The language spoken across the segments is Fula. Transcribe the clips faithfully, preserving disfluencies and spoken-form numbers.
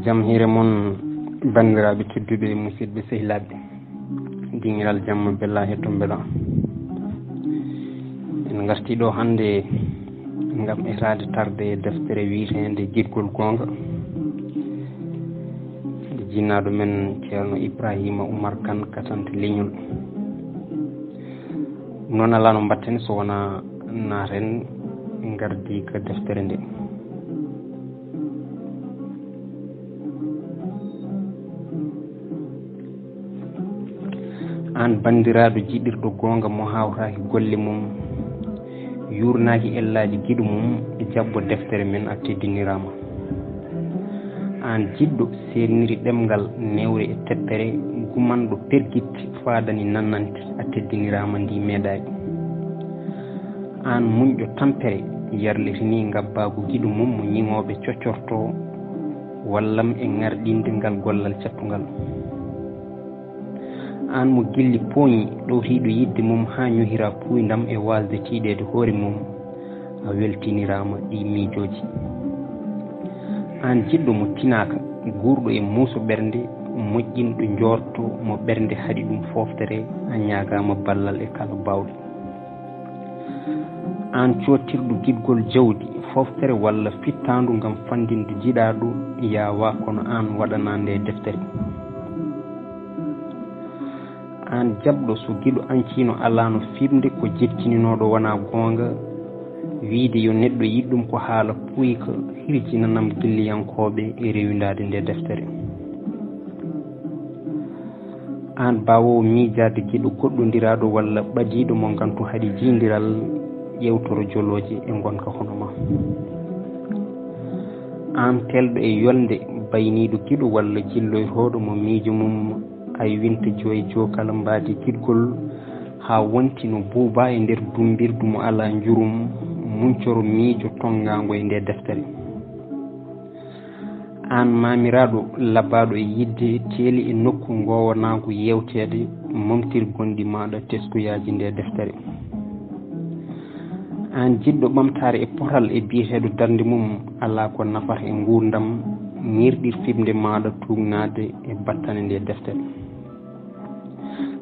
Jam hiire mon, banndiraaɓe tedduɓe, musidɓe sehilaaɓe, dingiral jamma bella e tummbela. En ngartii ɗo hannde ngam etaade tarde deftere wiyeteende Giɗgol Goonga, nde jinnaaɗo men Ceerno Ibraahiima Umar Kan, katante leñol. Noon alaa no mbaɗten so wonaa naaten ngardii ka deftere nde. Aan banndiraaɗo jiɗirɗo goonga mo hawtaaki golle mum, yuurnaaki ellaaji giɗo mum, jaɓɓo deftere men, a teddiniraama. Aan jiɗɗo seerniri ɗemngal newre e teppere, gumanɗo pergitte faadani nannanti, a teddiniraama, ndi meeɗaay. Aan muñɗo tampere yarlitinii ngabbaagu giɗo mum mo ñiŋooɓe coccortoo, wallam e ŋarɗinde ngal gollal cattungal. Aan mo gilli pooñi ɗowtiiɗo yiɗde mum haa ñohira puuyndam e waasde tiiɗeede hoore mum, a weltiniraama ɗii miijooji. Aan jiɗɗo mo tinaaka, guurɗo e muuso ɓernde, moƴƴinɗo njoorto mo ɓernde haɗi ɗum fooftere, a ñaagaama ballal e kala baawɗe. Aan coottirɗo giɗgol jawdi, fooftere walla fittaandu ngam fanndinde jiɗaaɗo, yaawaa kono aan waɗanaa nde deftere. Aan jaɓɗo so giɗo añciino alaano fiɓnde ko jebtininooɗo wonaa goonga, wiyde yo neɗɗo yiɗ ɗum ko haala puyka, hirjinanam gilliyankooɓe e rewindaade nde deftere. Aan baawoowo miijaade giɗo goɗɗondiraaɗo walla ɓadiiɗo mo ngantu haɗi jiyndiral, ƴeewtoro jolooje e ngonka hono ma. Aan teelɗo e yolnde bayniiɗo giɗo walla jilloytooɗo mo miijo mum aywinta joy jookala mbaadi giɗgol haa wonti no buubaa e nder dummbirdu mo alaa njurum, muñcoro miijo tonngaango e nde deftere. Aan maamiraaɗo labaaɗo e yiɗde, teeli e nokku ngoowanaangu yeewteede, momtir gonɗi maaɗa teskuyaaji nde deftere. Aan jiɗɗo ɓamtaare e potal e biyeteeɗo darnde mum, alaa ko nafata e nguurndam, ŋirɗir fiɓnde maaɗa tuugnaade e battane nde deftere.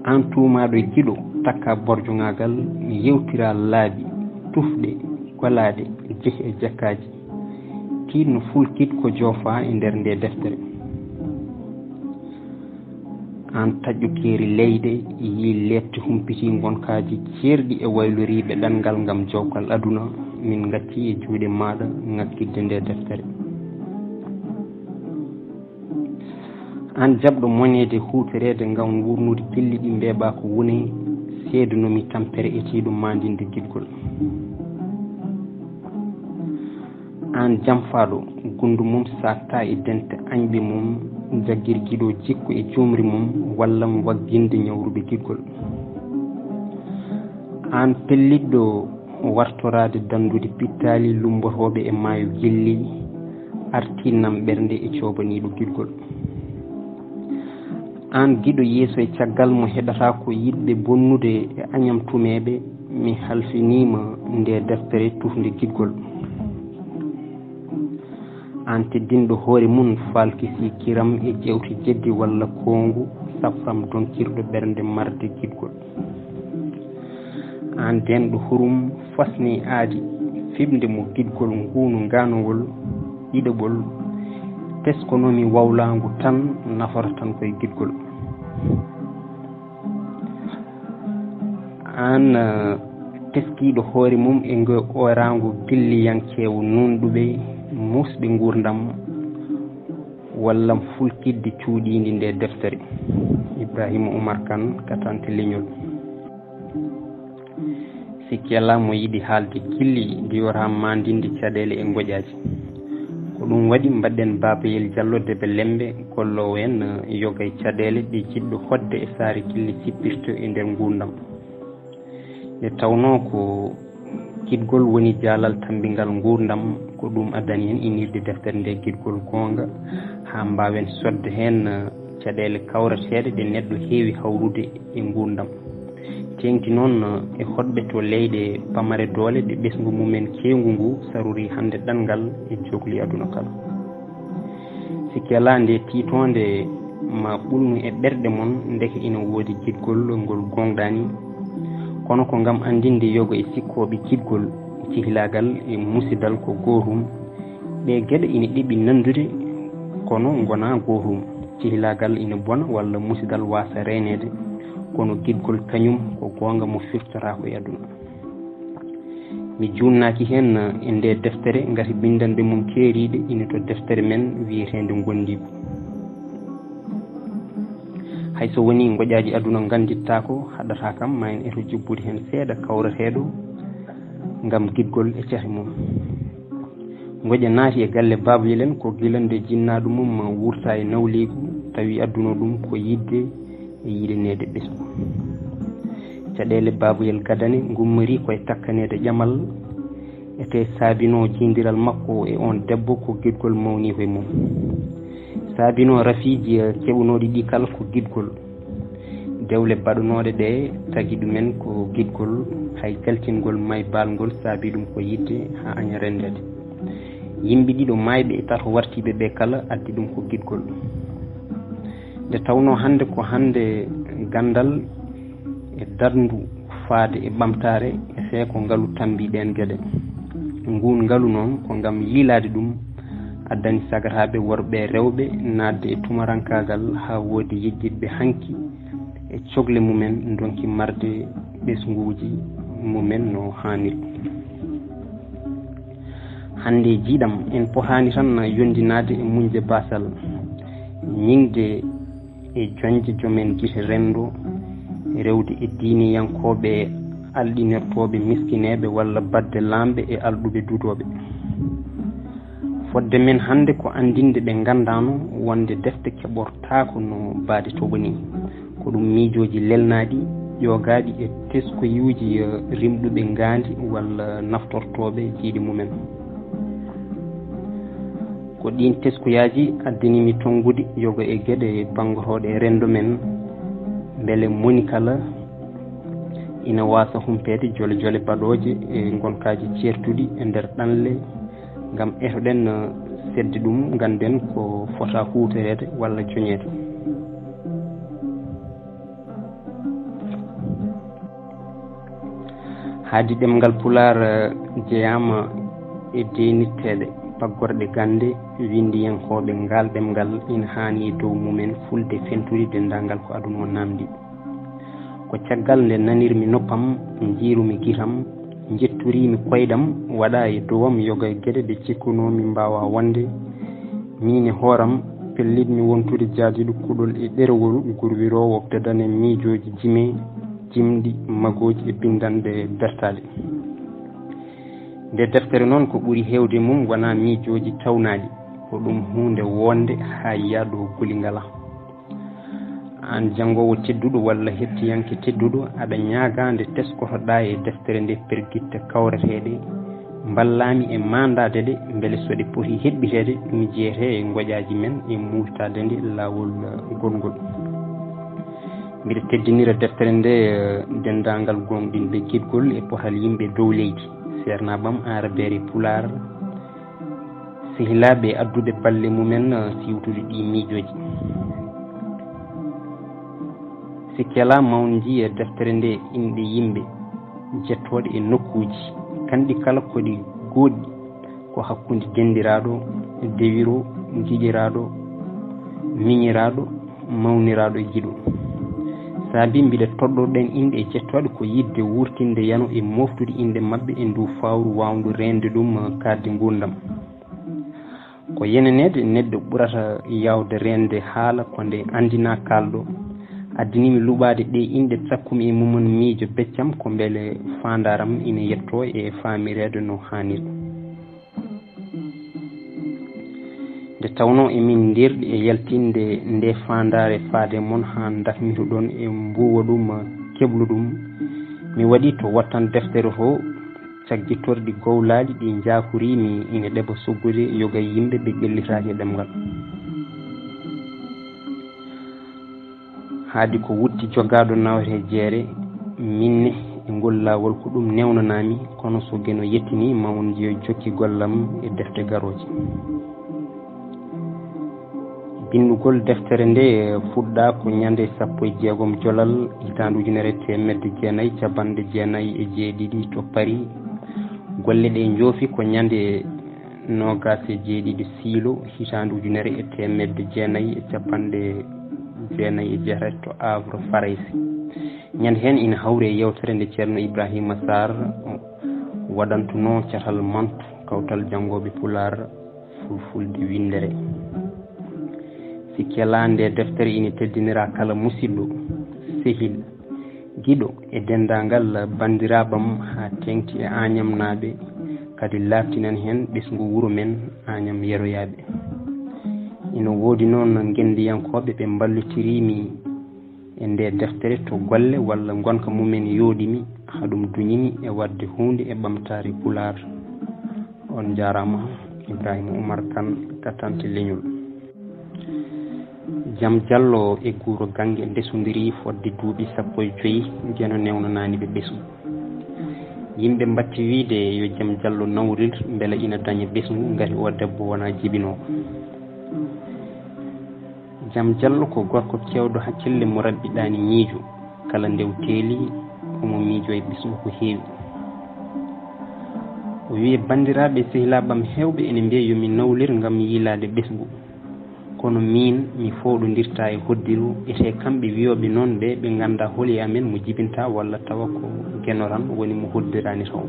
Aan tuumaaɗo e giɗo, takka borjogaagal, yewtira laabi, tufɗe, golaaɗe, jehi e jakkaaji. Tiinno fulkit ko joofaa e nder nde deftere. Aan taƴƴo keeri leyɗe, yii leeɓte humpitii ngonkaaji ceerɗi e wayloriiɓe ɗanngal ngam jowkal aduna, min ngacci e juuɗe maaɗa ŋakkitde nde deftere. Aan jaɓɗo moneede huutoreede ngam wuurnude gilli ɗi mbeeɓaa ko woni, seedanomi tampere etiiɗo maandinde giɗgol. Aan jamfaaɗo, gundu mum saaktaa e dente añɓe mum, jaggir giɗo jikku e jumri mum, wallam wagginde ñawruɓe giɗgol. Aan pellitɗo wartoraade danndude pittaali lumbotooɓe e maayo gilli, artinnam ɓernde e coobaniiɗo giɗgol. Aan giɗo yeeso e caggal mo heɗataa ko yiɗɓe bonnude e añam tumeeɓe, mi halfiniima nde deftere tufnde giɗgol. Aan teddinɗo hoore mum, faalkisi kiram e jewte jeddi walla koongu, safram donkirɗo ɓernde marde giɗgol. Aan deenɗo hurum, fasni aadi, fiɓnde mo giɗgol nguunu ngaanowol, ɗiɗaɓol, teskonomi wawlaangu tan, nafata tan koye giɗgol. Aan, eh, teskiiɗo hoore mum e ngo ooraango gilliyankeewo nunɗuɓe, muusɓe nguurndam, wallam fulkidde cuuɗiindi nde deftere. Ibrahima Oumar Kane, katante leñol. Sikki alaa mo yiɗi haalde gilli ndiwata maandinde caɗeele e ngoƴaaji. Ko ɗum waɗi mbaɗɗen Babayel Jallo Debe Lemmbe golloowo en, eh, yoga e caɗeele ɗe jiɗɗo hoɗde e saare gilli sippirto e nder nguurndam. Nde tawnoo ko giɗgol woni jaalal tammbingal nguurndam, ko ɗum addani en innirde deftere nde Giɗgol Goonga, haa mbaawen sodde heen, eh, caɗeele kawreteeɗe ɗe neɗɗo heewi hawrude e nguurndam. Teeŋti noon, eh, e hoɗɓe to leyɗe pamare doole ɗe ɓesngu mumen keewngu ngu sarori hannde ɗanngal e jookli aduna kala. Si Kela nde tiitoonde ma ɓulnu e ɓerɗe mon, ndeke ina woodi giɗgol ngol gooŋɗaani. Kono ko ngam anndinde yoga e sikkooɓe giɗgol, cehilaagal e musidal ko gootum. Ɗee geɗe ina ɗeɓi nanndude, kono ngonaa gootum. Cehilaagal ina bona walla musidal waasa reeneede, kono giɗgol kañum ko goonga mo firtotaako e aduna. Mi juunnaaki heen e ndee deftere, ngati binndanɗe mum keeriiɗe ina to deftere men wiyeteende Ngondiigu. Hay so wonii ngoƴaaji aduna nganndittaako, haɗataa kam ma en eto jubbude heen seeɗa kawreteeɗo ngam giɗgol e cate mum. Ngoƴa naati e galle Baaba Yelen ko gila nde jinnaaɗo mum wurta e nawliigu, tawi adduno ɗum ko yiɗde e yiɗaneede ɓesngu. Caɗeele Baaba Yel gadane ngummori ko e takkaneede ƴamal, ete saabinoo jiyndiral makko e oon debbo ko giɗgol mawni ko e mum. Saabinoo rafiiji keɓunooɗi ɗi kala ko giɗgol. Dewle baɗunooɗe ɗe tagi ɗumen ko giɗgol, hay galtingol may baalngol saabi ɗum ko yiɗde haa aña renndeede. Yimɓe ɗiɗo maayɓe e tato wartiiɓe ɓe kala addi ɗum ko giɗgol. Nde tawnoo hannde ko hannde ganndal e darndu faade e ɓamtaare e feeko ngalu tammbi ɗeen geɗe. Nguun ngalu noon ko ngam yiilaade ɗum addani sagataaɓe worɓe e rewɓe naatde e tumarankaagal haa woodi yejjitɓe hanki e cogle mumen ndonki marde ɓesnguuji mumen no haaniri. Hannde jiiɗam en potaani tan yondinaade e muñde baasal, ñiŋde e joñde jomen gite renndo, rewde e diiniyankooɓe alɗinortooɓe miskineeɓe walla baɗde laamɓe e alɗuɓe duudooɓe. Fodde men hannde ko anndinde ɓe nganndaano wonde defte keɓortaako no baade toɓo nii. Ko ɗum miijooji lelnaaɗi, ƴoogaaɗi e teskoyuuji rimɗuɓe ngaandi walla naftortooɓe jiiɗi mumen. Ko ɗiin teskoyaaji addani mi tonngude yoga e geɗe banngotooɗe e renndo men, mbele moni kala ina waasa humpeede jole jole baɗooje e ngonkaaji ceertuɗi e nder ɗanle, ngam etoɗen, eh, sedde ɗum, ngannden ko fota huutoreede walla joñeede. Haadi ɗemngal Pulaar, eh, jeyaama e deynitteeɗe, paggorɗe gannde, winndiyankooɓe ngaal ɗemngal ina haani e dow mumen fulde fenturi denndaangal ko aduna o naamndi. Ko caggal nde nanirmi noppam, njiirumi gitam, njettoriimi koyɗam, waɗa e dowam yoga e geɗe ɗe cikkunoomi mbaawa wonde. Miin e hooram, pellitmi wontude jaadiiɗo kuɗol e ɗerewol gurwiroowo dadane miijooji jime, jimɗi, magooji e binndanɗe bertaaɗe. Nde deftere noon ko ɓuri heewde mum wonaa miijooji tawnaaɗi, ko ɗum huunde woonde haa yiya ɗo guli ngalaa. Aan janngoowo tedduɗo walla heɗtiyanke tedduɗo, aɗa ñaagaa nde teskotoɗaa e deftere nde pergitte kawreteeɗe mballaami e maandaade ɗe, mbele so ɗe poti heɓɓiteede, ɗum jeyetee e ngoƴaaji men e muultaade nde laawol, eh, goɗngol. Mbiɗa teddinira deftere nde, eh, denndaangal gooŋɗinɓe giɗgol e potal yimɓe dow leydi, seernaaɓam aarabeere Pulaar, sehilaaɓe addude balle mumen, eh, siwtude ɗii miijooji. Si kelaa mawnji e deftere nde inɗe yimɓe jettooɗe e nokkuuji, kanɗi kala ko ɗi gooɗɗi, ko hakkunde denndiraaɗo, dewiro, giƴiraaɗo, miñiraaɗo, mawniraaɗo e giɗo. Saabi mbiɗa toɗɗorɗen inɗe jettooɗe ko yiɗde wuurtinde yano e mooftude inɗe maɓɓe e ndu fawru waawndu reende ɗum, eh, kaaɗdi nguurndam. Ko yeneneede neɗɗo ɓurata yaawde reende haala ko nde anndinaa kaalɗo. Addinimi luɓaade ɗe inɗe sakkumi e mumon miijo beccam ko mbele faandaaram ina yettoo e faamireede no haaniri. Nde tawnoo emin ndeerɗi e yaltinde nde faandaare faade mon haa ndakmitoɗon e mbuuwa ɗum, keblo ɗum, mi waɗi to wattan deftere to caggitorɗi gowlaali ɗi njaakoriimi ina ɗeɓa soggude yoga yimɓe ɓe ƴellitaaki e ɗemngal. Haadi ko wutti jogaaɗo nawete jeere, minne e ngol laawol ko ɗum newnanaami, kono so Geno yettinii ma on njiyo jokki gollam e defte garooje. Binndugol deftere nde fuɗɗaa ko ñande sappo e jeegom jolal, hitaande ujunere e teemedde jeenayi e capanɗe jeenayi e jeeɗiɗi to Paris. Golle ɗe njoofi ko ñande noogaas e jeeɗiɗi siilo, hitaande ujunere e teemedde jeenayi e capanɗe jeenayi e jeetati to Havre, Farayse. Ñande heen ina hawri e yeewtere nde Ceerno Ibraahiima Saar waɗantunoo catal mantu kawtal janngooɓe Pulaar Fulfulde winndere. Sikke alaa nde deftere ina teddinira kala musidɗo, sehil, giɗo e denndaangal banndiraaɓam haa teeŋti e Aañamnaaɓe, kadi laaɓtinan heen ɓesngu wuro men Aañam Yeroyaaɓe. Ina woodi noon ngenndiyankooɓe ɓe mballitirii mi e nde deftere to golle walla ngonka mumen yooɗi mi, haa ɗum duñi mi e waɗde huunde e ɓamtaare Pulaar. On njaaraama, Ibraahiima Umar Kan, Katante Leñol. Jam Jallo e Guuro Gannge ndesondirii fodde duuɓi sappo e joy, Geno newnanaani ɓe ɓesngu. Yimɓe mbatti wiyde yo Jam Jallo nawrir mbele ina daña ɓesngu, ngati oo debbo wonaa jibinoowo. Jam Jallo ko gorko keewɗo hakkille mo raɓɓiɗaani miijo, kala nde o teeli omo miijoo e ɓesngu ko heewi. O wiyi, banndiraaɓe e sehilaaɓe am heewɓe ene mbiya yo mi nawlir ngam yiilaade ɓesngu. Kono miin, mi fooɗondirtaa e hoddiru, etee kamɓe wiyooɓe noon ɓee, ɓe nganndaa holi e amen mo jibinta walla tawa ko Geno tan woni mo hoddiraani taw.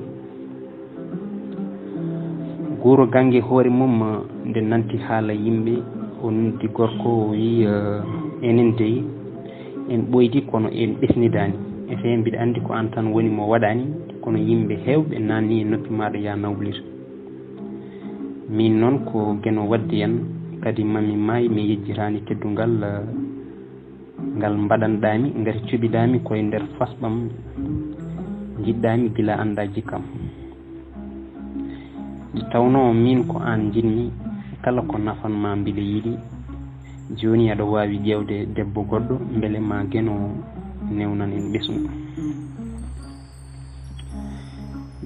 Guuro Gannge hoore mum, nde nanti haala yimɓe, o noddi gorko, o wiyi, eh, enen dey, en ɓooydi kono en ɓesnidaani. Etee mbiɗa anndi ko aan tan woni mo waɗaani, kono yimɓe heewɓe naatni e noppi maaɗa, yaa nawlir. Miin noon ko Geno waddi en, kadi mami maay mi yejjitaani teddungal, eh, ngal mbaɗanɗaami, ngati cuɓiɗaami ko e nder fasɓam, njiɗɗaami gila anndaa jikkam. Nde tawnoo miin ko aan njiɗmi, kala ko nafan ma mbiɗa yiɗi. Jooni aɗa waawi ƴeewde debbo goɗɗo, mbele ma Geno newnan en ɓesngu.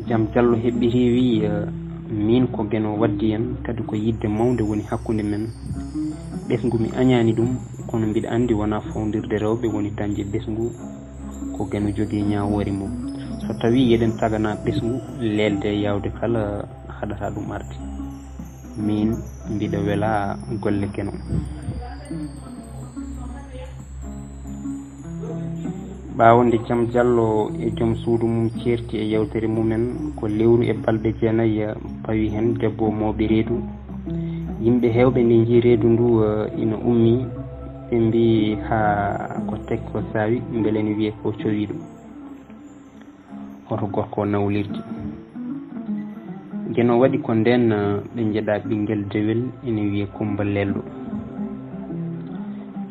Jam Jallo heɓɓitii, wiyi, eh, miin ko Geno waddi en, kadi ko yiɗde mawnde woni hakkunde men. Ɓesngu mi añaani ɗum, kono mbiɗa anndi wonaa fawndirde rewɓe woni dañde ɓesngu, ko Geno jogii ñaawoore mum. So tawii eɗen taganaa ɓesngu, leelde e yaawde kala haɗata ɗum arde. Miin mbiɗa welaa golle Geno. Ɓaawo nde Jam Jallo e joom suudu mum ceerti e yeewtere mumen, ko lewru e balɗe jeenayi pawi heen debbo mawɓe reedu. Yimɓe heewɓe nde njii reedu ndu, eh, ina ummi, ɓe mbii, haa ko tekki ko saawi, mbele ne wiyee ko cowiiɗo. Hoto gorko nawlirde. Geno waɗi ko ndeen, ɓe njeɗa ɓinngel dewel ina wiyee Kummba Lello.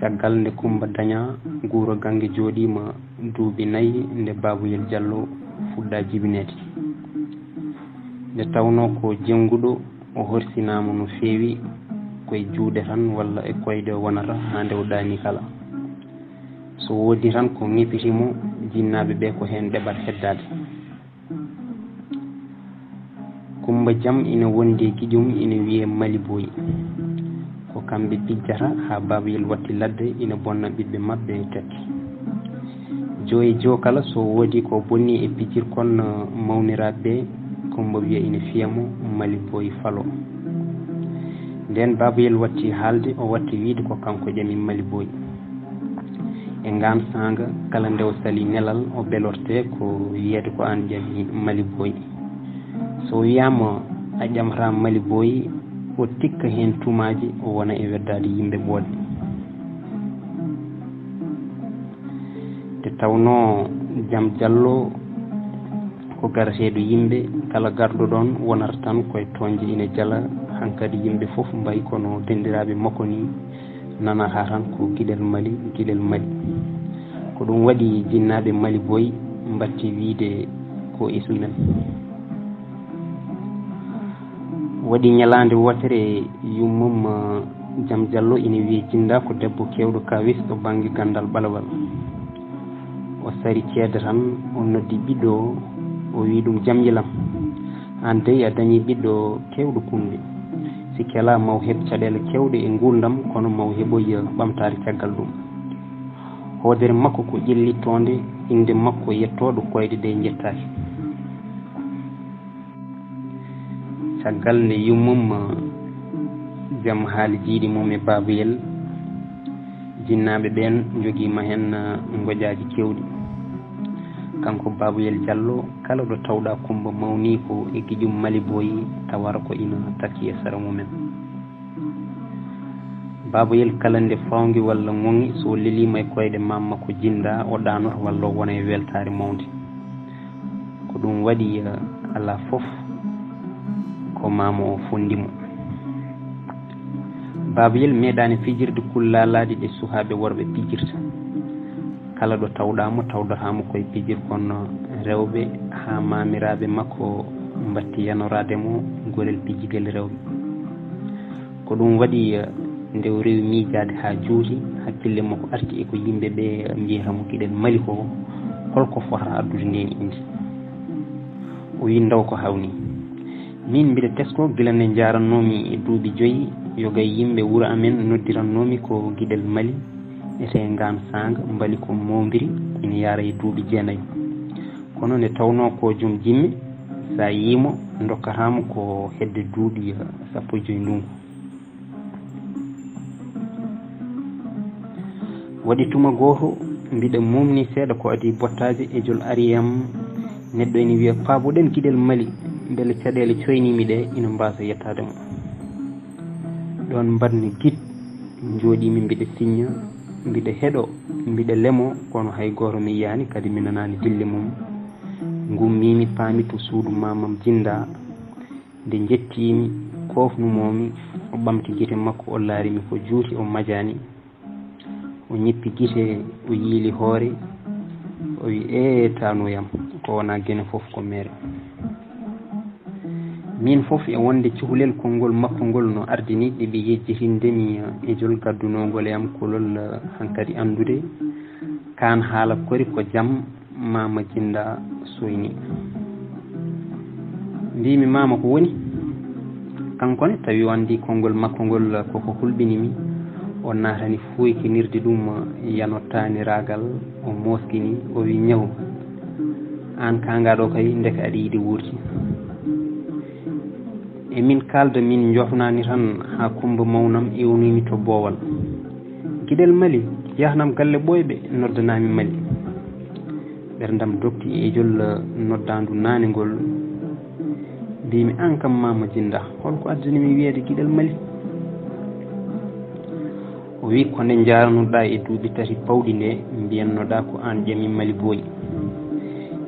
Caggal nde Kummba dañaa, Guuro Gannge jooɗiima duuɓi nayi nde Baabuyel Jallo fuɗɗaa jibineede. Nde tawnoo ko jennguɗo, o horsinaama no feewi, ko e juuɗe tan walla e koyɗe o wonata haa nde o ɗaanii kala. So woodii tan ko ŋepitii mo, jinnaaɓe ɓee ko heen ɗeɓat heddaade. Kummba Jam ina wondi e giƴum ina wiyee Mali Boy. Ko kamɓe pijjata haa Baabuyel watti ladde ina bonna ɓiɓɓe maɓɓe e tette. Joo e joo kala so woodii ko bonni e pijirkon mawniraaɓe ɓee, Kummba wiya ina fiya mo Mali Boy falo. Ndeen Baabuyel watti haalde, o watti wiyde ko kanko ƴami Mali Boy. E ngaan saanga, kala nde o salii nelal, o belortee ko wiyeede ko aan ƴami Mali Boy. So wiyaama a ƴamataa Mali Boy, o tikka heen tumaaji, o wona e weddaade yimɓe ɓooɗe. Nde tawnoo Jam Jallo ko garateeɗo yimɓe, kala garɗo ɗoon wonata tan ko e toñde ina jala, hankadi yimɓe fof mbayi kono denɗiraaɓe makko nii, nanata tan ko giɗel Mali, giɗel Mali. Ko ɗum waɗi jinnaaɓe Mali Boy mbatti wiyde ko isu men. Waɗi ñalaande wootere, yummum, eh, Jam Jallo ina wiyee Jinnda ko debbo keewɗo kaawis to bannge ganndal ɓalawal. O sari ceede tan, o noddi ɓiɗɗo o, o wiyi ɗum, "Jamyilam, aan dey a dañii ɓiɗɗo keewɗo kunnde." Sikke alaa, maw heɓ caɗeele keewɗe e nguurndam, kono maw heɓoy ɓamtaare caggal ɗum. Hoodere makko ko ƴellittoonde, innde makko yettooɗo, koyɗe ɗe njettaaki. Caggal nde yummum jam haali jiiɗi mum e Baabuyel, jinnaaɓe ɓeen njogiima heen ngojaaji keewɗi. Kanko Baabuyel Jallo, kala ɗo tawɗaa Kummba mawni ko e giƴum Mali Boy, tawata ko ina takki e sara mumen. Baabuyel kala nde fawngi walla ŋoŋi, so leliima e koyɗe maam makko Jinnda, o ɗaanoto walla o wona e weltaare mawnde. Ko ɗum waɗi, eh, alaa fof ko maama o fonndi mo. Baabuyel meeɗaani fijirde kullaalaaɗi ɗe suhaaɓe worɓe pijirta. Kala ɗo tawɗaa mo, tawdataa mo koye pijirkon rewɓe, haa maamiraaɓe makko mbatti yanoraade mo gorel pijigel rewɓe. Ko ɗum waɗi, eh, nde o rewi miijaade haa juuti, hakkille makko arti e ko yimɓe ɓe mbiyata mo giɗel Mali ko, holko fota addude ndeen innde? O wi ndaw ko hawni. Min mbiɗa tesko gila nde njaarannoomi e duuɓi joyi, yogay yimɓe wuro amen noddirannoomi ko giɗel Mali, etee ngaan saanga mbali ko moombiri, ina yaara e duuɓi jeenayi. Kono nde tawnoo ko joom jimme, so a yii mo, ndokkataa mo ko hedde duuɓi, eh, sappo e joy ndunngu. Waɗi tuma gooto, mbiɗa muumni seeɗa ko adii bottaaji e jol ari e am. Neɗɗo ina wiya, "Paaboɗen giɗel Mali, mbele caɗeele coyniimi ɗe ina mbaasa yettaade mo." Ɗoon mbaɗmi git, njooɗiimi mbiɗa siñña, mbiɗa heɗo, mbiɗa lemo, kono hay gooto mi yiyaani, kadi mi nanaani dille mum. Ngummiimi, paami to suudu maamam Jinnda. Nde njettiimi, koofnumoomi, o ɓamti gite makko, o laari mi ko juuti, o majaani. O ñippi gite, o yiili hoore, o wi, "Ee, taanooyam, ko wonaa gene fof ko meere." Miin fof e wonde cukalel konngol makko ngol no ardini ɗiɓi yejjitinde mi e jol gaddunoongol e am kulol, hankadi anndude kaan haala kori ko jam, maama Jinnda soyni. Mbiimi, "Maama, ko woni?" Kanko ne, tawi o anndi konngol makko ngol koko hulɓini mi, o naatani fuuykinirde ɗum yanottaaniraagal, o mooskini, o wi, "Ñaw, aan kaangaa ɗo kay, ndeke aɗa yiɗi wuurde." E min kaalda, min njofnaani tan haa Kummba mawnam ewnii mi to boowal. "Giɗel Mali, yahnam galle ɓooyɓe, noddanaa mi Mali." Ɓerndam dogti e jol noddaandu naane ngol. Mbiimi, "Aan kam, maama Jinnda, holko addani mi wiyeede giɗel Mali?" O wi, "Ko nde njaaranoɗaa e duuɓi tati pawɗi nde, mbiyannoɗaa ko aan ƴami Mali Boy.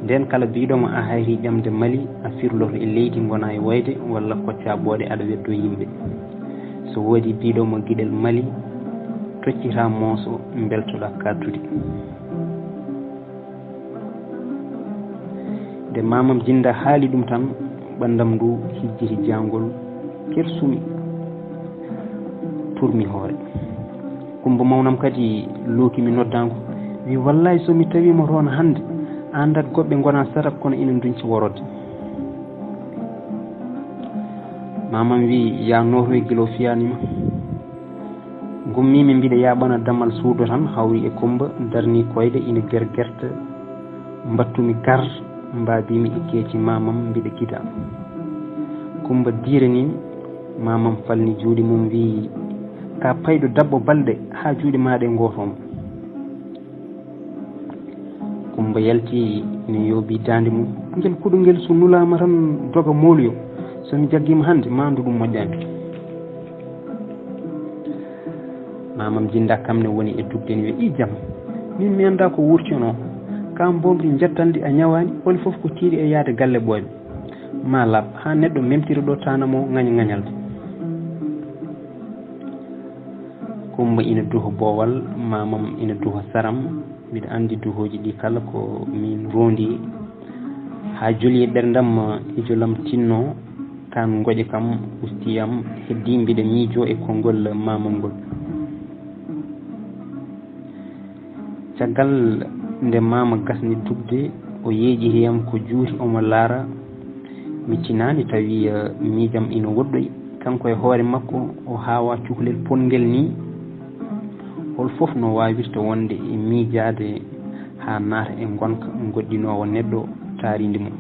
Ndeen kala biiɗo ma a hayri ƴamde Mali, a firloto e leydi ngonaa e wayde, walla koccaa ɓooɗe aɗa weddoo yimɓe. So woodi biiɗo ma giɗel Mali, toccitaa mooso, mbeltoɗaa kaattude." Nde maamam Jinnda haali ɗum tan, ɓanndam ndu hijjiti jaangol, kersumi, turmi hoore. Kummba mawnam kadi looki mi noddaango, wi, "Wallaahi, so mi tawii mo toon hannde, aandat goɓɓe ngonaa sarak kono ina ndunci worode." Maamam wi, "Yaa nootoy gila o fiyaani ma." Ngummiimi mbiɗa yaaɓana dammal suudu tan, hawri e Kummba, darni koyɗe ina gergerta. Mbattumi gar, mbaabiimi e keeci maamam mbiɗa gida. Kummba diiraniimi, maamam falni juuɗe mum, wi, "Ka payɗo dabbo balɗe haa juuɗe maa ɗe ngootooma." Kummba yalti, ina yooɓi daande mum. "Ngel kuɗo ngel so nulaama tan doga mooloyo. So mi jaggiima hannde, maandu ɗum moƴƴaani." Maamam Jinnda kam ne woni e dugde, ina wiya, "I jam, min mi anndaa ko wuurtionoo. Ka mbomri njettanɗi a ñawaani, woni fof ko tiiɗi e yahde galle ɓooyɓe. Ma laaɓ, haa neɗɗo memtira ɗo taana mo ŋaña ŋañalde." Kummba ina duho boowal, maamam ina duho saram. Mbiɗa anndi duhooji ɗi kala ko min roondi. Haa joli e ɓerndam, ijolam tinno, kaan ngoƴa kam usti yam, heddi mbiɗa miijoo e konngol maamam ngol. Caggal nde maama gasni dugde, o yeeƴiri yam ko juuti, omo laara. Mi tinaani, tawi, eh, miijam ina woɗɗoyi. Kanko e hoore makko o haawa cukalel ponngal nii, hol fof no waawirta wonde e miijaade haa naata e ngonka goɗɗinoowo neɗɗo taariindi mum.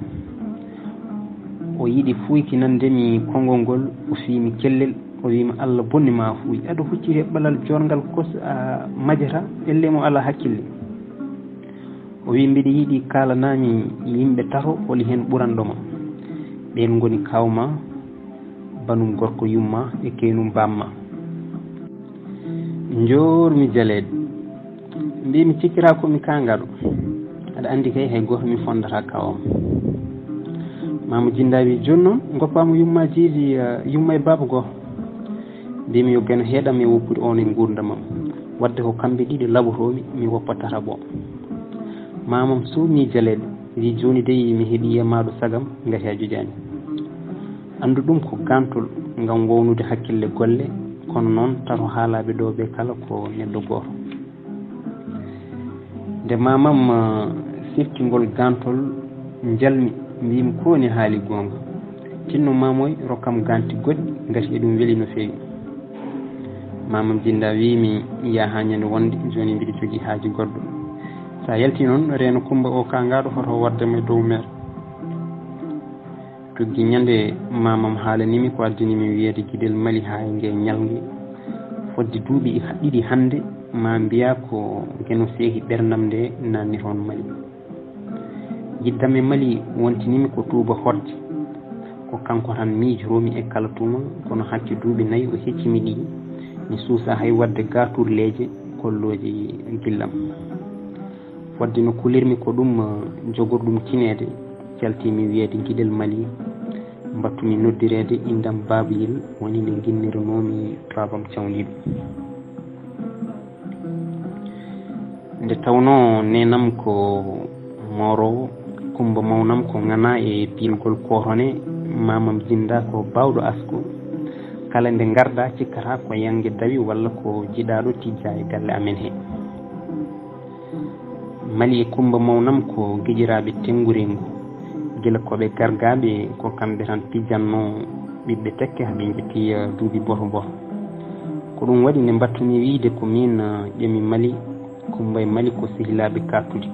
O yiɗi fuuykinande mi konngol ngol, o fii mi kellel, o wii mi, "Allah bonni ma fuuy, aɗa hucciti e ɓalal joorngal kos a majata, ellee mo alaa hakkille." O wii, "Mbiɗa yiɗi kaalanaa mi yimɓe tato holi heen ɓuranɗo ma. Ɓeen ngoni kaaw ma, banum gorko yumma e keenum bamma." Njoormi jaleeɗe. Mbii mi, "Cikkiraa ko mi kaangaɗo. Aɗa anndi kay hay gooto mi fondata kawam." Maama Jinnda wii, "Jooni noon ngoppaa mo yummajiiji, eh, yumma e baaba goo." Mbii mi, "Yo geno heeɗam e woppude oon e nguurndam am. Waɗde ko kamɓe ɗiɗo laɓotoo-mi, mi woppa tataɓo." Maamam suumii jaleeɗe, wii, "Jooni dey mi heɓii e maaɗo sagam, ngati a jojaani. Anndu ɗum ko gantol ngam wownude hakkille golle, kono noon tato haalaaɓe ɗoo ɓee kala ko neɗɗo gooto." Nde maamam, eh, sifti ngol gantol, njalmi, mbiimi, "Ko woni haali goonga? Tinno maamoy rokkam ganti goɗɗi, ngati eɗum weli no feewi." Maamam Jinnda wii mi, "Yaa haa ñande wonde, jooni mbiɗa jogii haaju goɗɗo. So a yaltii noon, reeno Kummba o kaangaaɗo hoto waɗde mo e dow meer." Tuggi ñande maamam haalanii mi ko addani mi wiyeede giɗel Mali haa e ngee ñalnge. Fodde duuɓi ɗiɗi hannde, maa mbiyaa ko geno seehi ɓerndam nde naatni toon Mali. Yiɗdam e Mali wontini mi ko tuuba hoɗde. Ko kanko tan miijotoo-mi e kala tuma, kono hakke duuɓi nayi o hecci mi ɗi. Mi suusaa hay waɗde gaa turleeje kollooji gillam. Fodde no kulirmi ko ɗum, eh, jogorɗum tineede, caltii mi wiyeede giɗel Mali, mbaɗtu-mi noddireede inndam Baabuyel, woni nde nginniranoo-mi tubaabam cawndiiɗo. Nde tawnoo neenam ko mooroowo, Kummba mawnam ko ŋanaa e piilgol kootone, maamam Jinnda ko baawɗo asko. Kala nde ngarɗaa cikkataa ko yannge dawi walla ko jiɗaaɗo tijjaa e galle amen he. Mali e Kummba mawnam ko giƴiraaɓe tenngu renngu. Gila ko ɓe gargaaɓe, ko kamɓe tan pijjannoo ɓiɓɓe tekke haa ɓe njetti, eh, duuɓi boto boto. Ko ɗum waɗi nde mbaɗtu-mi wiyde ko miin, eh, ƴami Mali, Kummba e Mali ko sehilaaɓe kaɗtuɗi.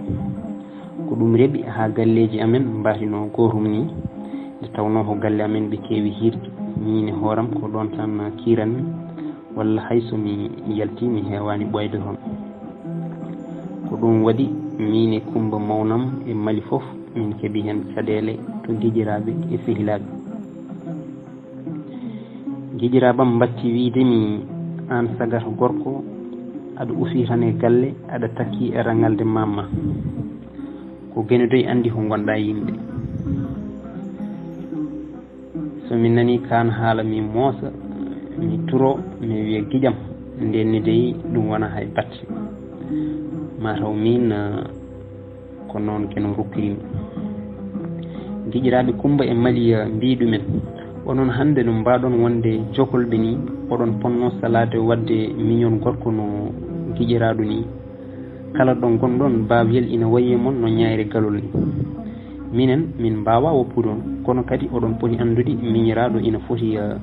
Ko ɗum reɓi haa galleeji amen mbaɗinoo gootum nii, nde tawnoo ko galle amen ɓe keewi hiirde. Miin e hooram ko ɗoon tan kiiran-mi, walla hay so mi yaltii mi heewaani ɓooyde toon. Ko ɗum waɗi miin e Kummba mawnam e Mali fof min keɓi heen caɗeele to giƴiraaɓe e sehilaaɓe. Giƴiraaɓam mbaɗti wiyde mi, "Aan sagata gorko, aɗa usii tan e galle, aɗa takkii e raŋalde maam ma. Ko genudoy anndi ko ngonɗaa e yimɓe." So mi nanii kaan haala, mi moosa, mi turo, mi wiya, "Giƴam, ndeen ni dey ɗum wonaa hay batte. Maa taw miin, eh, ko noon keno rokkiri mi." Giƴiraaɓe Kummba e Mali, eh, mbii ɗumen, "Onon hannde no mbaaɗon wonde jokolɓe nii, oɗon ponnoo salaade waɗde miñol gorko no giƴiraaɗo nii. Kala ɗo ngonɗon, Baabuyel ina wayi e mon no ñaayre galol nii. Minen, min mbaawaa woppude on, kono kadi oɗon poti anndude miñiraaɗo ina foti, eh,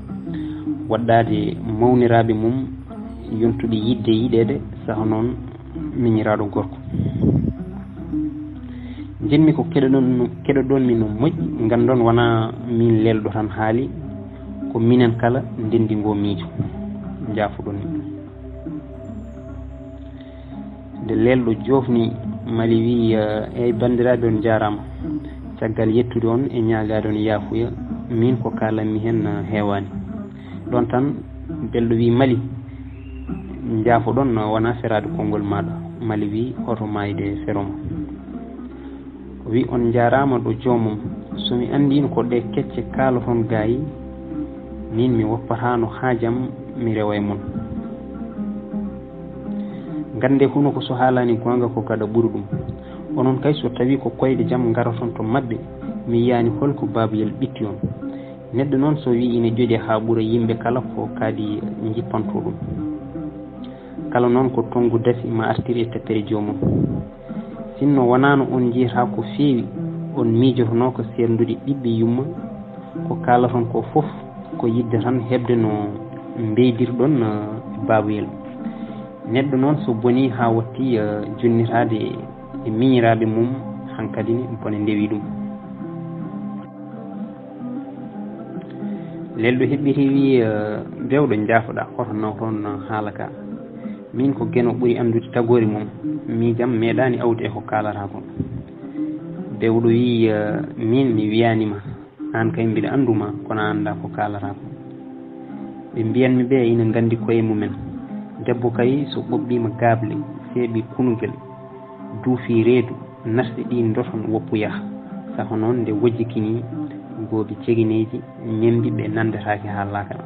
waɗɗaade mawniraaɓe mum yontuɓe yiɗde yiɗeede, saha noon miñiraaɗo gorko. Njiɗmi ko keɗoɗon, keɗoɗon mi no moƴƴi, nganndon wonaa miin leelɗo tan haali, ko minen kala ndenndi ngoo miijo. Njaafoɗon mi." Nde leelɗo joofni Mali wii, "Eey, banndiraaɓe, on njaaraama." Caggal yettude on e ñaagaade on yaafuya, miin ko kaalanmi heen heewaani. Ɗoon tan belɗo wii, "Mali, njaafoɗon, wonaa feraade konngol maaɗa." Mali wii, "Hoto maayde fero ma." O wii, "On njaaraama ɗo joomum. So mi anndiino ko ɗe kecce kaaloton gaayi, miin mi woppataano haajam mi rewa e mon. Nganndee hunuko so haalaani goonga ko gaɗa ɓuri ɗum. Onon kay so tawii ko koyɗe jam ngaroton to maɓɓe, mi yiyaani hol ko Baabuyel ɓitti on. Neɗɗo noon so wii ina ƴoƴa haa ɓura yimɓe kala ko kadi njippantoo ɗum. Kala noon ko tonngu dasi ma artir e teppere joomum. Sinno wonaano on njiyataa ko feewi, on miijotonoo ko seerndude ɓiɓɓe yumma, ko kaalaton ko fof Ko yiɗde tan heɓde no mbeydirɗon, eh, e Baabuyel. Neɗɗo noon so bonii haa watti, eh, jonnitaade e miñiraaɓe mum, hankadi ne bone ndewi ɗum. Lelɗo heɓɓitii wii, eh, "Bewɗo, njaafoɗaa, hoto naw toon haala ka. Miin ko Geno ɓuri anndude tagoori mum. Miijam meeɗaani awde e ko kaalata ko." Bewɗo wii, eh, "Miin mi wiyaani ma. Aan kay mbiɗa anndu ma, kono a anndaa ko kaalata ko. Ɓe mbiyanmi ɓe ina nganndi koye mumen. Debbo kay so ɓoɓɓiima gaable, seeɓi kunugel, duufi reedu, nasti ɗi ndoton woppu yaha. Saho noon nde wojjiki ni, goobi cegineeji, ñemmbi ɓe nanndetaake haa laakara."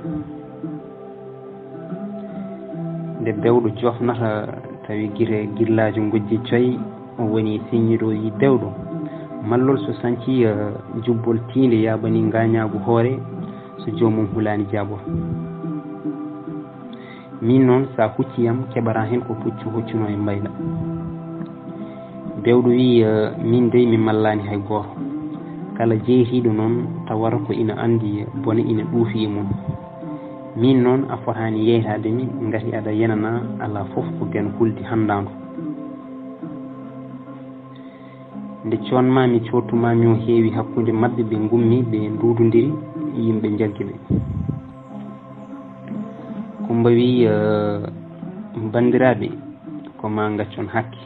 Nde Bewɗo jofnata tawi gite girlaajo ngojji coy, o woni siññuɗo yi Bewɗo. Mallol so sañci, eh, jubbol tiinde yaaɓani ngaañaagu hoore, so joomum hulaani jaaboto. Miin noon, so a huccii yam, keɓataa heen ko puccu huccunoo e mbayla. Bewɗo wii, eh, "Miin dey mi mallaani hay gooto. Kala jeytiiɗo noon tawata ko ina anndi bone ina ɗuufi e mum. Miin noon a fotaani yeytaade mi ngati aɗa yenana alaa fof ko Geno huldi hanndaandu. Nde coonmaami coottumaami o heewi hakkunde maɓɓe, ɓe ngummi, ɓe nduudondiri, yimɓe njaggi ɓe." Kummba wii, eh, "Banndiraaɓe, ko maa ngaccon hakke.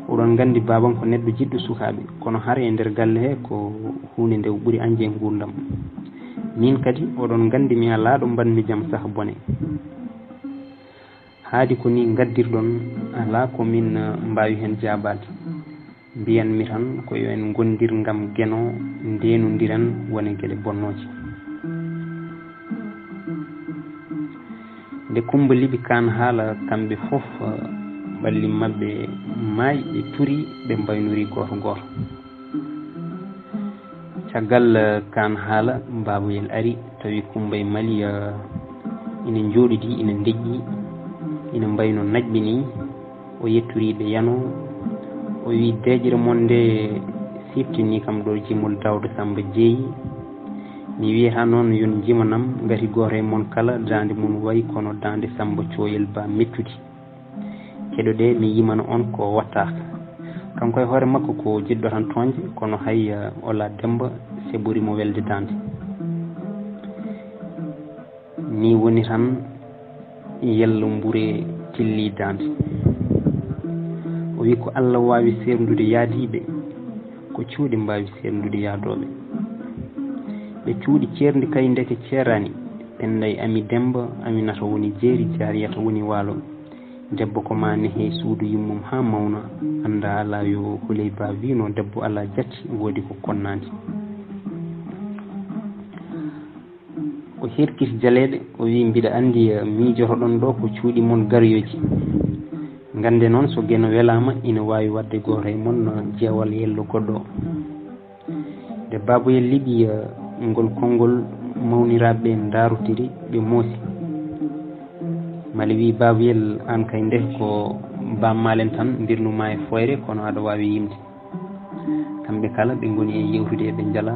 Oɗon nganndi baabam ko neɗɗo jiɗɗo sukaaɓe, kono hare e nder galle he ko huunde nde o ɓuri añde e nguurndam. Miin kadi oɗon nganndi mi alaa ɗo mbaɗmi jam saka bone. Haadi ko ni ngaddirɗon, alaa ko min, eh, mbaawi heen jaabaade. Mbiyanmi tan ko yo en ngondir ngam Geno, ndeenondiren wone geɗe bonnooje." Nde Kummba liɓi Kaan Haala, kamɓe fof, eh, ɓalli maɓɓe maayi, ɓe turi, ɓe mbaynorii gooto gooto. Caggal, eh, Kaan Haala, Baabuyel ari, tawi Kummba e Mali, eh, ina njooɗodii, ina ndeƴƴi, ina mbayno naƴɓe nii. O yettorii ɓe, yanoo. O wii, "Deeƴre mon nde siiftinii kam ɗo jimol Daawda Sammba Jeeyi. Mi wiyataa noon yon njimanam, ngati gooto e mon kala daande mum wayi kono daande Sammba Cooyel Ba mettudi. Keɗoɗee, mi yimana on ko wattaaka." Kanko e hoore makko ko jiɗɗo tan tooñde, kono hay, eh, Ola Demmba seɓorii mo welde daande. Ni woni tan yello mbure tilli daande. O wi ko Allah waawi seerndude yaadiiɓe, ko cuuɗi mbaawi seerndude yaadooɓe. Ɓe cuuɗi ceerndi kay ndeke ceeraani, Pennday Ami Demmba, Aminata woni jeeri, Jaariyata woni waalo. Debbo ko maa nehee suudu yummum haa mawna, anndaa alaa yo Huley Ba wiino debbo alaa jatti, woodi ko konnaandi. O herkiti jaleeɗe, o wi, "Mbiɗa anndi, eh, miijotoɗon ɗo ko cuuɗi mon garoyooji. Ngannde noon so Geno welaama, ina waawi waɗde gooto e mon, eh, jeewal yello goɗɗo o." Nde Baabuyel liɓi, eh, ngol konngol, mawniraaɓe ɓe ndaarotiri, ɓe moosi. Mali wi, "Baabuyel, aan kay nde ko Baam Maalen tan mbirnumaa e fooyre, kono aɗa waawi yimde." Kamɓe kala ɓe ngoni e yewtude, eɓe njala.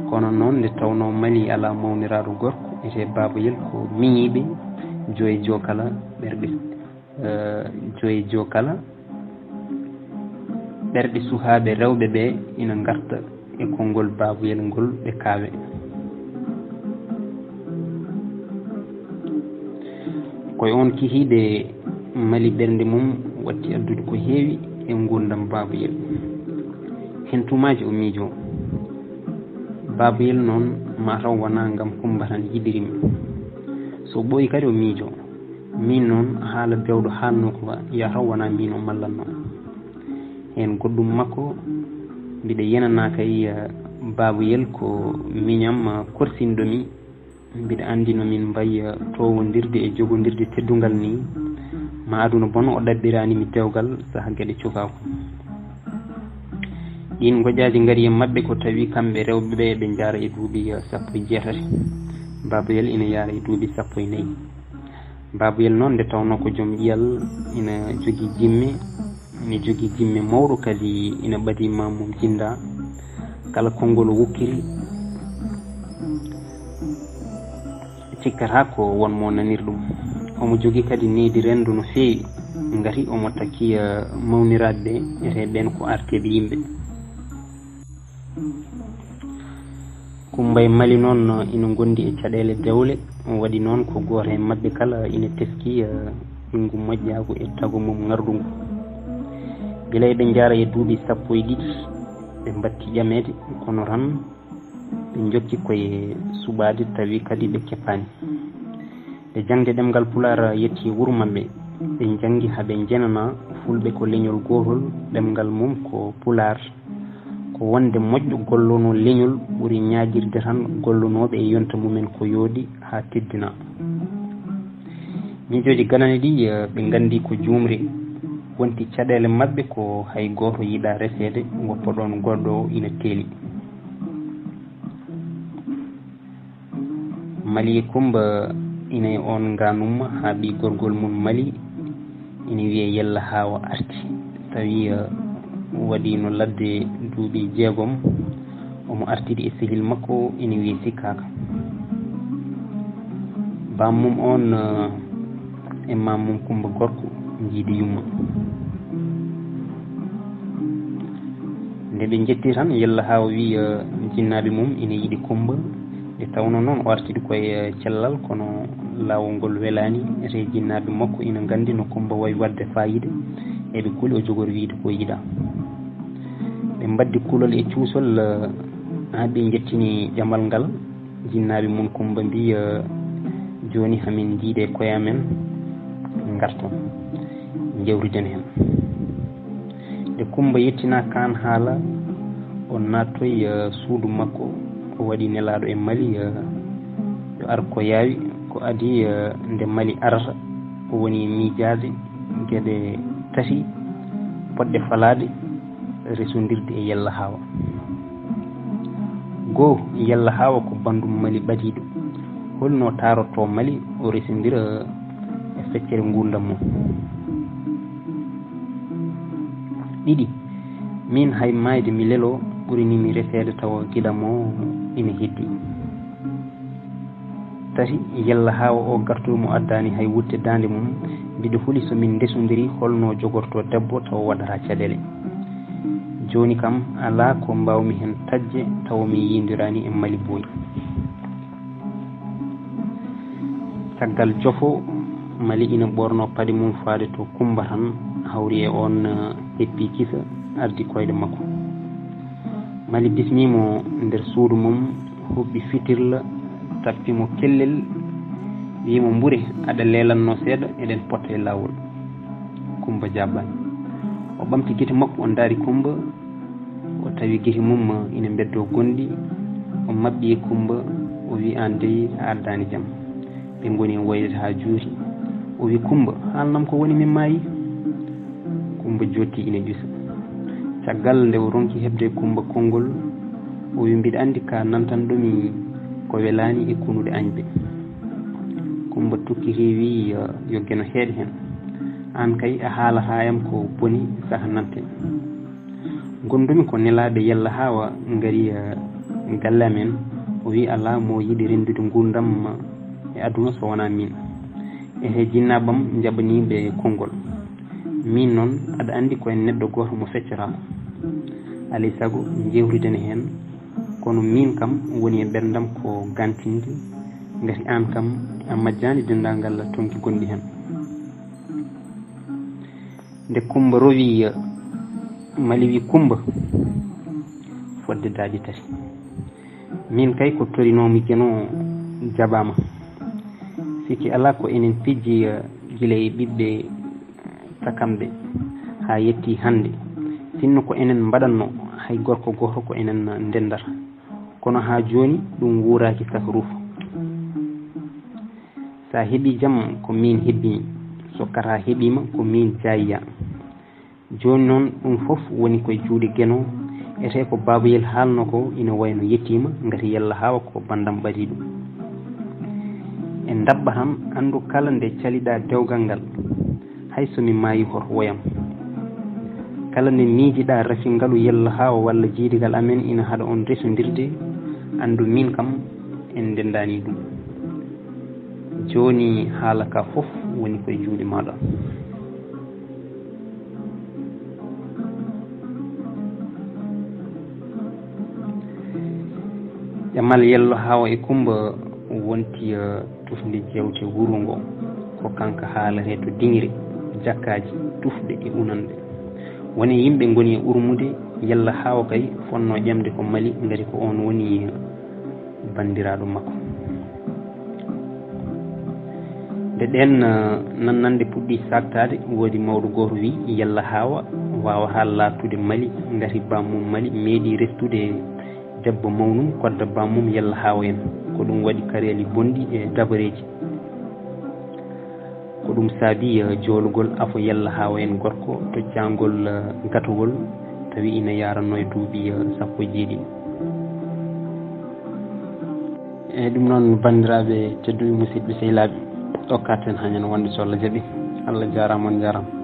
Kono noon, nde tawnoo Mali alaa mawniraaɗo gorko, etee Baabuyel ko miñiiɓe, joye jo kala ɓerɗe, eh, joye jo kala ɓerɗe sukaaɓe rewɓe ɓe ina ngarta e konngol Baabuyel ngol, ɓe kaawe. Ko e oon kikiiɗe Mali ɓernde mum watti addude ko heewi e nguurndam Baabuyel. Heen tumaaji o miijo, "Baabuyel noon mataw wonaa ngam Kummba tan yiɗiri mi. So ɓooyi kadi o miijo, miin noon haala Bewɗo haalnoo ko yataw wonaa miin o mallatnoo. Heen goɗɗum makko, mbiɗa yenanaa kay, eh, Baabuyel ko miñam, eh, korsinɗo mi. Mbiɗa anndi no min mbayi, eh, toowondirde e jogondirde teddungal nii. Ma aduna bono o ɗaɓɓiraani mi dewgal saha geɗe cukaaku." Ɗiin ngojaaji ngari e maɓɓe ko tawi kamɓe rewɓe ɓe ɓe njaara e duuɓi, eh, sappo e jeetati. Baabuyel ina yaara e duuɓi sappo e nayi. Baabuyel noon, nde tawnoo ko joom ƴiyal, ina jogii jimme, ina jogii jimme mawɗo, kadi ina ɓadii maamum jinnda. Kala konngol o wokkiri, Cikkata ko won mo nanir ɗum. Omo jogii kadi needi renndo no feewi, ngati omo takki, eh, mawniraaɓe ɓe, etee ɓeen ko arteeɓe yimɓe. Kummba e Mali noon ina ngondi e caɗeele dewle, waɗi noon ko gooto e maɓɓe kala ina teskii, eh, ɓinngu moƴƴaagu e tago mum ŋardungu. Gila eɓe njahra e duuɓi sappo e ɗiɗi, ɓe mbaɗti ƴameede, kono tan ɓe njokki ko e suɓaade, tawi kadi ɓe keppaani. Nde jaŋde ɗemngal Pulaar yettii wuro maɓɓe, ɓe njanngi haa ɓe njenanaa Fulɓe ko leñol gootol, ɗemngal mum ko Pulaar. Ko wonde moƴƴo gollonoo leñol ɓuri ñaaƴirde tan gollonooɓe e yonta mumen ko yooɗi haa teddina. Miijooji ganani ɗi, eh, ɓe nganndi ko juumri. Wonti caɗeele maɓɓe ko hay gooto yiɗaa reseede, woppa ɗoon goɗɗo ina teeli. Mali e Kummba ina e oon ngaanumma haa ɓii gorgol mum Mali ina wiyee Yella Haawa arti. Tawi, eh, waɗiino ladde duuɓi jeegom, omo artidi e sehil makko ina wiyee Sikkaaka. Baam mum oon, eh, e maam mum Kummba gorko njiidi yumma. Nde ɓe njetti tan, Yella Haawa wii, eh, jinnaaɓe mum ina yiɗi Kummba. Nde tawnoo noon o artidi ko e cellal, kono laawol ngol welaani, etee jinnaaɓe makko ina nganndi no Kummba wayi waɗde faayiida, eɓe kuli o jogori wiyde ko yiɗaa. Ɓe mbaddi kulol e cuusol, eh, haa ɓe njettini ƴamal ngal. Jinnaaɓe mum Kummba mbii, eh, "Jooni hamin njiide koye amen, ngarton, njewtiden heen." Nde Kummba yettinaa kaan haala, o naattoyi, eh, suudu makko, o waɗi nelaaɗo e Mali, eh, yo ar ko yaawi, ko adii, eh, nde Mali arata, o woni miijaade geɗe tati potɗe falaade, resondirde e Yella Haawa. Goo, Yella Haawa ko banndum Mali ɓadiiɗo. Holno taarotoo Mali, o resindira e feccere nguurndam mum? Ɗiɗi, miin hay maayde mi leloo ɓurini mi reseede tawa giɗam o ina heddii. Tati, Yella Haawa o gartuɗo mo addaani hay wutte daande mum, mbiɗo huli so min ndesondirii holno jogortoo debbo tawa waɗataa caɗeele. Jooni kam alaa ko mbaawmi heen taƴde tawa mi yiindoraani e Mali Booy. Caggal jofo, Mali ina ɓoornoo paɗe mum faade to Kummba tan, hawri e oon, eh, heppi kisa ardi koyɗe makko. Mali bismii mo nder suudu mum, huɓɓi fitirla, tappi mo kellel, wii mo, "Mbure, aɗa leelannoo seeɗa, eɗen pota e laawol." Kummba jaabaani. O ɓamti gite makko, o ndaari Kummba, o tawi gite mum ina mbeddoo gonɗi, o maɓɓi e Kummba, o wii, "Aan dey a addaani jam." Ɓe ngoni e woyde haa juuti. O wii, "Kummba, haalnam ko woni mi maayi." Kummba jooɗti ina ƴusa. Caggal nde o ronki heɓde Kummba konngol, o wii, "Mbiɗa anndi ka nantanɗomi ko welaani e kunuɗe añɓe." Kummba tukkiti wii, "Yo geno heeɗ heen. Aan kay a haalataa yam ko boni saka nanten." Ngondumi ko nelaaɓe Yella Haawa ngari, eh, galle amen. O wii alaa mo yiɗi renndude nguurndam e aduna so wonaa miin. E he jinnaaɓam njaɓanii ɓe konngol. Miin noon, aɗa anndi ko en neɗɗo gooto mo feccotaako. Alay sago njewtiden heen, kono miin kam woni e ɓerndam ko gantinde, ngati aan kam a majjaani denndaangal tonki gonɗi heen. Nde Kummba rowi, Mali wi Kummba, fodde daaɗi tati. Miin kay ko torinoomi geno jaɓaama. Sikke alaa ko enen pijji, eh, gila e ɓiɓɓe takamɓe haa yetti hannde. Sinno ko enen mbaɗatnoo, hay gorko gooto ko enen ndenndata. Kono haa jooni ɗum wuuraaki saka ruuf. So a heɓii jam, ko miin hebbini. So kara heɓiima, ko miin jaayiya. Jooni noon, ɗum fof woni koye juuɗe Geno. Etee ko Baaboyel haalnoo ko ina wayi no yettiima, ngati Yalla Haawa ko banndam ɓadiiɗo. E ndaɓɓa tan, anndu kala nde caliɗaa dewgal ngal, hay so mi maayii hoto woyam. Kala nde miijiɗaa rafi ngalu Yalla Haawa walla jiidigal amen ina haɗa on resondirde, anndu miin kam en ndenndaani ɗum. Jooni haala ka fof woni koye juuɗe maaɗa. Ƴamal Yello Haawa e Kummba wonti, eh, tufnde jewte wuro ngo. Ko kanko haalate to diŋre, jakkaaji, tufɗe e unanɗe. Woni yimɓe ngoni e urmude, Yello Haawa kay fotnoo ƴamde ko Mali, ngati ko oon woni, eh, banndiraaɗo makko. Nde ɗeen, eh, nannanɗe puɗɗii saaktaade, woodi mawɗo gooto wiyi, Yello Haawa waawataa laattude Mali, ngati bammum Mali meeɗii restude debbo mawnum, kodda bammum Yello Haawa en. Ko ɗum waɗi kareeli bonɗi e dabareeji. Ko ɗum saabii, eh, joolugol afo Yello Haawa en gorko, toccangol, eh, gatowol, tawi ina yaarannoo e duuɓi, eh, sappo e jeeɗiɗi. Eeyi, ɗum noon, banndiraaɓe tedduɓe, musidɓe sehilaaɓe, ɗo kaaɗten hannde no wonde so Allah jaɓi. Allah jaaraama, on njaaraama.